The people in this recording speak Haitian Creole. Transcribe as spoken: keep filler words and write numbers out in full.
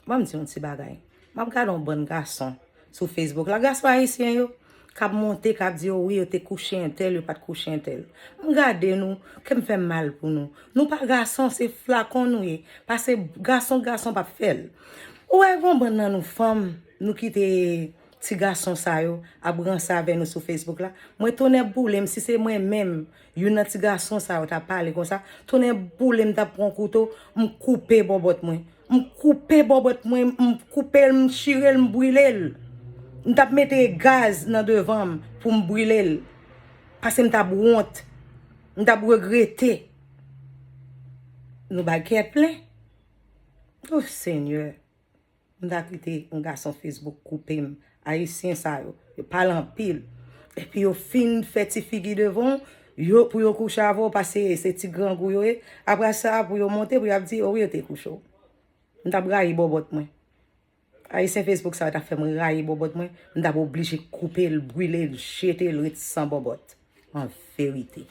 Ban m di yon ti bagay. M ap gade yon bann gason sou Facebook la, gason ayisyen yo, k ap monte, k ap di yo wi, yo te kouche entèl, yo pa t kouche entèl. M gade nou, kè m fè m mal pou nou. Nou pa gason, se flakon nou ye. Pase gason, gason p ap fè l. Ou wè, gon bann nan nou fanm, nou kite ti gason sa yo ap ranse avè nou sou Facebook la. Mwen, tonnè boule m, si se mwen menm, youn nan ti gason sa yo t ap pale konsa, tonnè boule m, t ap pran kouto, m koupe bòbòt mwen. M koupe bòbòt mwen, m koupe l, m chire l, m brile l. M t ap mete gaz nan devan m pou m brile l. Pase m t ap wont. M t ap regrete. Nou bay kè plen. O Senyè. M ta kite yon gason Facebook koupe m. Ayisyen sa yo, yo pale anpil. Epi yo fin fè ti figi devan w, yo, pou yo kouche avè w, pase se ti grangou yo ye. Apre sa, pou yo monte, pou y ap di, o wi, yo te kouche w. M t ap rayi bòbòt mwen. Ayisyen Facebook sa yo t ap fè m rayi bòbòt mwen. M t ap oblije koupe l, brile l, jete l, ret san bòbòt. An verite.